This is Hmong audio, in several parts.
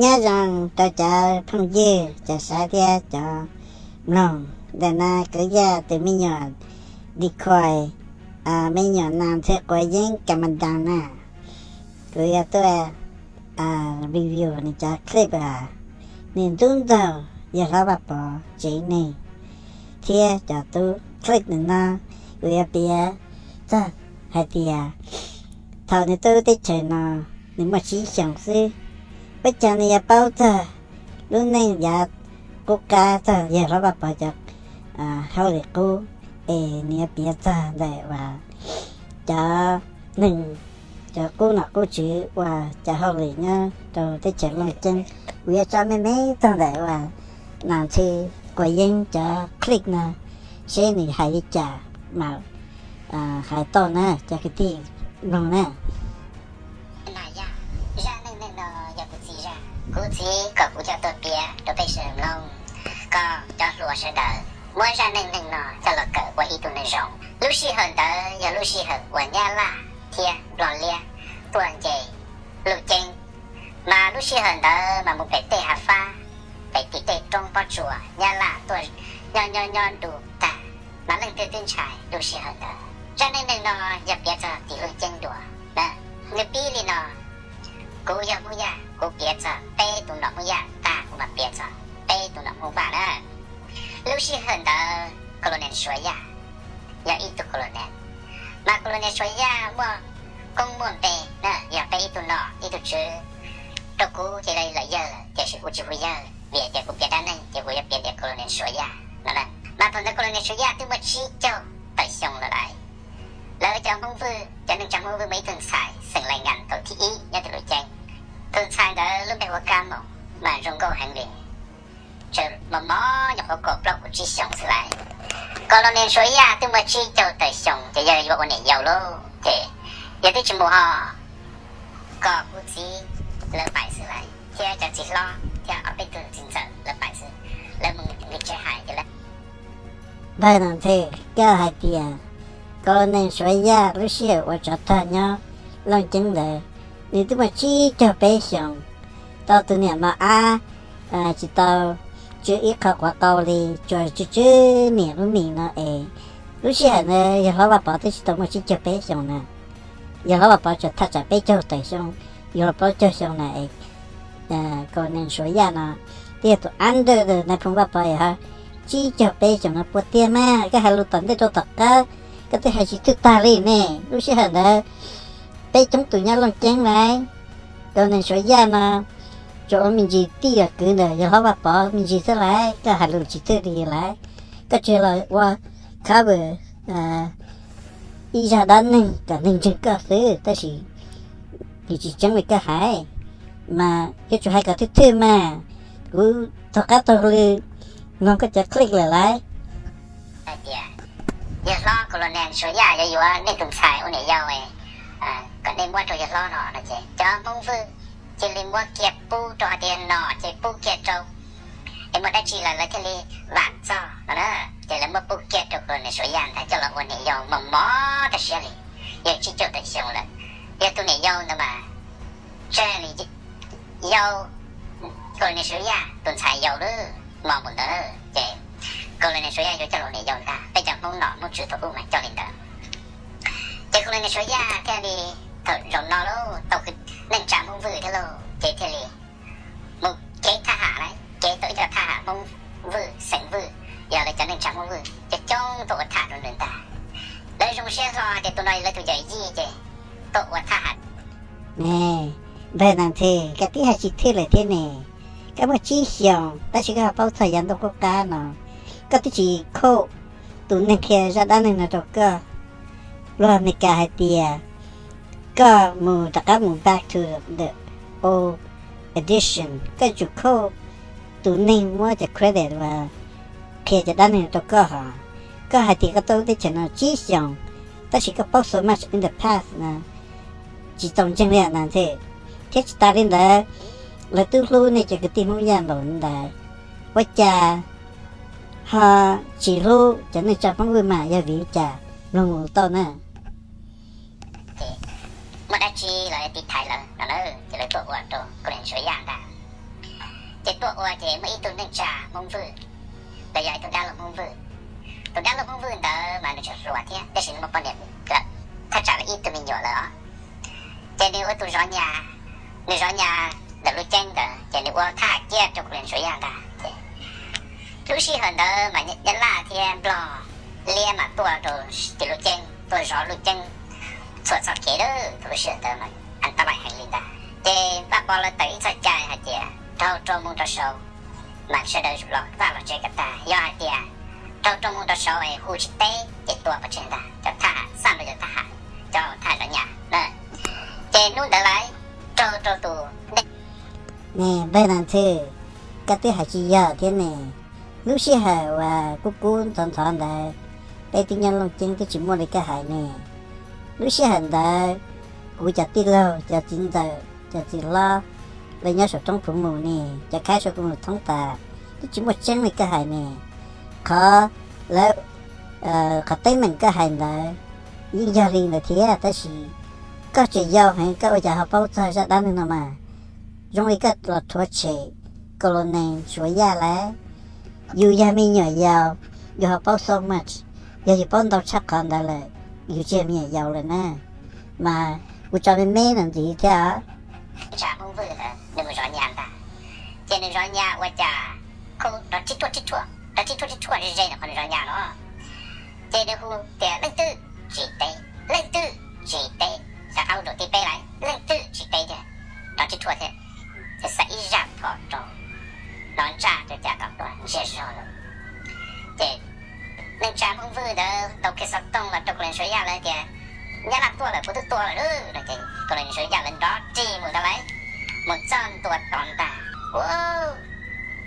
Nyob zoo rau cov phooj ywg, cov saib thiab cov mloog. Ntawm no kuv yog tus me nyuam decoy, me nyuam nas ntxhw quav yeeb ka ma das na. Kuv yuav tuaj review nws cov clip, nws ntub ntaug yawg hlob Vaj Pov tsev neeg thiab cov tub. Clip nws no kuv yuav piav txog hais tias thaum nws tuaj lub teb chaws no nws muaj tsib xyoos xwb, ua cas nws yuav paub txog lub neej yav qub qab, txog yawg hlob Vaj Pov cov hauj lwm qub, es nws yuav piav txog ntawm uas cov neeg, cov qub nom qub tswv uas cov hauj lwm nyob rau teb chaws Looj Ceeb. Kuv yuav tso me me txog ntawm uas nas ntxhw quav yeeb cov clip no, seb nws hais li cas mas hais tau na cov kwv tij mloog na. Zaj neej neeg no yog kuv txiv zaj, kuv txiv kom kuv coj tuaj piav rau peb sawv daws mloog, kom cov hluas sawv daws muab zaj neej neeg no coj los kawm ua ib tug neeg zoo. Lub sij hawm ntawd yog lub sij hawm uas Nyab Laj thiab Nplog Liab tuaj nce Looj Ceeb, mas lub sij hawm ntawd mas mus pem tej hav fab, pem tim tej roob pob tsuas, Nyab Laj tuaj nyob nyob nyob du tag, mas leej twg twb ntshai lub sij hawm ntawd. Zaj neej neeg no yog piav txog tim Looj Ceeb dua. Nws pib li no: Kuv yog Hmoob Yaj, kuv piav txog peb tus nom Hmoob Yaj tag kuv mam piav txog peb tus nom Hmoob Vaj na. Lub sij hawm ntawd Colonel Suav Yaj yog ib tug Colonel, mas Colonel Suav Yaj muaj koob muaj npe na, yog peb ib tug nom ib tug tswv. Rau kuv ces lawv yawg lawm, tiam sis kuv tsis hu yawg vim tias kuv piav dab neeg ces kuv yuav piav tias Colonel Suav Yaj no. Mas thaum ntawd Colonel Suav Yaj twb muaj tsib caug tawm xyoo lawm lauj. Lawv cov Hmoob Vwj, cov neej tsa Hmoob Vwj muaj ib tug ntxhais xeem Lais Nkas thaum thib ib nyob tim Looj Ceeb. Tus ntxhais ntawd lub npe hu ua Kab Moos, mas zoo nkauj heev li, tseem mos mos nyuam qhuav kaum plaub kaum tsib xyoos xwb lauj. Colonel Suav Yaj twb muaj tsib caug tawm xyoo ces yog yuav ua niam yau lauj, ces yog twb tsis mus ho, kom kuv txiv lawv pais xwb lauj, thiab cov txiv hlob thiab ob peb tug txiv ntxawm lawv pais xwb. Lawv mus nqis tsev hais ces lawv Npawg Nom Ntxhw, koj hais tias Colonel Suav Yaj lub sij hawm uas tsov tog nyob Looj Ceeb ntawd, nws twb muaj tsib caug peb xyoos, tau tus niam mos ab, tsis tau tsw ib qho quav qau li, tsuas tsw tsw niam lub mis no es. Lub sij hawm ntawd yawg hlob Vaj Pov twb tsis tau muaj tsib caug peb xyoos na. Yawg hlob Vaj Pov tsuas thaj tsam peb caug tawm xyoo, yawg hlob plaub caug xyoo na es Colonel Suav Yaj no twb yog tus ab ntej nais phoo Vaj Pov es ho tsib caug peb xyoos no. Puas tiag mas koj hais lus tom ntej rau tom qab, koj twb hais tsis thwj tag li ne. Lub sij hawm ntawd peb coob tus nyob Looj Ceeb lauj. Colonel Suav Yaj no tsuas ua me ntsis tij los kwv ntawm yawg hlob Vaj Pov me ntsis xwb lauj, koj hais lus tsis thwj li lauj. Koj tsuas los ua cover ib zaj dab neeg kom neeg ntseeg koj xwb, tab sis nws tsis tseeb li koj hais, mas yuav tsum hais kom thwj thwj mas. Kuv taug qab taug lw mloog koj cov clip lawm lauj. Hais tias yawg hlob Colonel Suav Yaj yuav yuav nej tus ntxhais ua niam yau, kom nej muab rau yawg hlob no no ces cov Hmoob Vwj cia li muab kiag pub rau, hais tias no ces pub kiag rau, es muaj dab tsi los lawv thiaj li vam txog no na. Ces lawv muab pub kiag rau Colonel Suav Yaj ntag coj los ua niam yau mos mos tag siab li. Yog tsib caug tawm xyoo lawm, yog tus niam yau ntawd mas tsawg li, yau, Colonel Suav Yaj tus ntxhais yau lawm, mos npaum ntawd ces Colonel Suav Yaj yuav coj los ua niam yau ntag. Peb cov Hmoob nom Hmoob tswv thaum ub mas coj li ntawd. Ces Colonel Suav Yaj thiaj li, thaum zaum no lauj, tau neej tsa Hmoob Vwj thiab lauj, ces thiaj li mus kev thaj ham lauj, kev tau ib co thaj ham Hmoob Vwj, xeem Vwj, yog lawv cov neej tsa Hmoob Vwj coob coob tuaj ua tham rau nws ntag. Lawv zoo siab hlo hais tias tus no yog lawv tus yawm yij ces tuaj ua thaj ham. Ne, npawg Nom Ntxhw, koj twb hais tsis thwj lawm thiab ne. Koj muaj tsib xyoos tab sis koj ho paub txog yav ntuj qub qab no. Koj twb tsis quote tus neeg qhia zaj dab neeg no rau koj. Luag Amelikas hais tias koj mus rov qab mus back to the old edition, koj yuav tsum quote tus neeg muab cov credit uas qhia cov dab neeg rau koj hos. Koj hais tias koj tuaj lub teb chaws no tsib xyoos, tab sis koj paub so much in the past no, tsis txaus ntseeg li Nom Ntxhw. Thiab tsis tas li ntawd, lawv twb hlub nej cov kwv tij Hmoob Yaj npaum li ntawd, ua cas ho tsis hlub cov neej tsa Hmoob Vwj mas yog vim li cas? Mloog mus tau na. Ces muaj dab tsi los tiv thaiv lawv no na, ces lawv tuaj ua rau Colonel Suav Yaj ntag. Ces tuaj ua ces muaj ib tug neej tsa Hmoob Vwj, los yog ib tug dab laug Hmoob Vwj. Tus dab laug Hmoob Vwj ntawd mas nws tseem hluas thiab, tab sis nws muaj poj niam thaj tsam li ib tug me nyuam lawm os. Ces nws ua tus zov nyas, nws zov nyas ntawm Lub Ceeb ntawd, ces nws ua thaj ciaj rau kuv li Suav Yaj ntag. Ces lub sij hawm ntawd mas Nyab Laj thiab Nplog liab mas tuaj rau tim Lub Ceeb, tuaj zov Lub Ceeb txhua txoj kev lawm. Thaum lub sij hawm ntawd mas an tab vaim heev li ntag. Ces Vaj Pov lawv tawm ib txoj cai hais tias rau rau mus rau saud mas sawv daws los vaj los tsev kom tag. Yog hais tias rau rau mus rau saud es hu tsis teb ces tua pov tseg ntag. Cov thaj ham xaj nrog cov thaj ham, cov thaj zov nyas na. Ces hnub ntawd lawv raug rau tus dej. Ne, npawg Nas Ntxhw, koj twb hais tsis yog thiab ne. Lub sij hawm uas kub kub ntxhov ntxhov ntawd, peb tib nyob Looj Ceeb twb tsis muaj li koj hais ne. Lub sij hawm ntawd kuv cov tij laug, cov txiv ntxawm, cov txiv hlob, lawv nyob saum roob Phuv Mus ne, cov khaib saum Phuv Mus thoob tas, twb tsis muaj tseeb li koj hais ne. Qhov lawv, qhov teeb meem koj hais ntawd yeej yog li ntawd thiab, tab sis koj tseem yau heev, koj ua cas ho paub txog zaj dab neeg no mas? Zoo li koj los rhuav tshem Colonel Suav Yaj lawm. Yus yog me nyuam yaus, yus ho paub so much, yog yus paub ntau tshaj qhov ntawd lawm, yus tsis yog me nyuam yaus lawm na. Mas kuv tso me me no ntxiv thiab os. Neej tsa Hmoob Vwj ntawd nws mus zov nyas ntag, ces nws zov nyas ua cas rov rhib rhuaj rhib rhuaj, rov rhib rhuaj rhib rhuaj ze ze ntawm qhov nws zov nyas no. Ces nws hu tias leej twg tsis teb, leej twg tsis teb, xav qab ua zaum thib peb lawm, leej twg tsis teb tiag, rov rhib rhuaj thiab. Ces xav ib zaj phom rau, hnov ntsaj rau cas tau tuaj ntsiag zog lawm. Ces neej tsa Hmoob Vwj ntawd tau kiag xov tooj los rau Colonel Suav Yaj lawv tias Nyab Laj tuaj lawm, puas twb tuaj lawm no. Ces Colonel Suav Yaj lawv nrov ris mus ntag lauj, mus txog ntua tod ntag, ua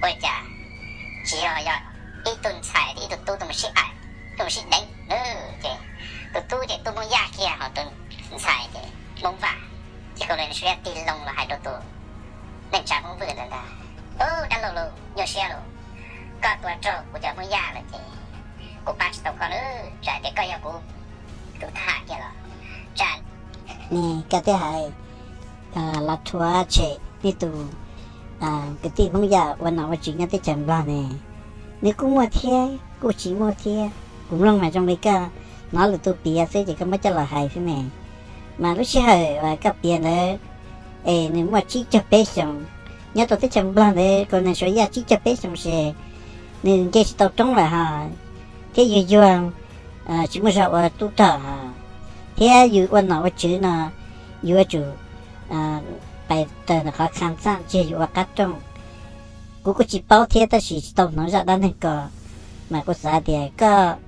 ua cas tsis yog, yog ib tug ntxhais thiab ib tug tub tuaj mus sib aim, tuaj mus sib deev. Ces tus tub ces tub Hmoob Yaj kiag, ho tus ntxhais ces Hmoob Vaj. Ces Colonel Suav Yaj tig loo los hais rau tus neej tsa Hmoob Vwj ntawd ntag, Ub, dab laug lauj, nyuaj siab lauj, koj tua raug kuv cov Hmoob Yaj lawm ces kuv pab tsis tau koj lawm, tsam tias koj yog kuv tus thab ham kiag los tsam ne koj thiaj hais los rhuav tshem nej tus kwv tij Hmoob Yaj ua nom ua tswv nyob teb chaws Nplog ne. Nws kuj muaj thiab kuj tsis muaj thiab, kuv mloog mas zoo li koj hnov lwm tus piav xwb ces koj muab coj los hais xwb ne. Mas lub sij hawm uas koj piav ntawd es nws muaj tsib caug peb xyoos, nyob rau teb chaws Nplog ntawd Colonel Suav Yaj tsib caug peb xyoos ces nws nce tsis tau roob lawm hos, thiab yus yuag tsis muaj zog ua tub rog hos, thiab yus ua nom ua tswv no yus yuav tsum pais raws ntawm qhov kha txaj, tsis yog yus ua qab rooj. Kuv kuj tsis paub thiab tab sis tsis tau hnov zaj dab neeg ko, mas kuv xav tias koj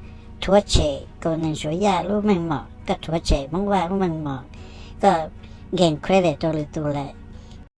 rhuav tshem Colonel Suav Yaj lub meej mom, koj rhuav tshem Hmoob Vaj lub meej mom, koj gain credit rau lwm tus lawm.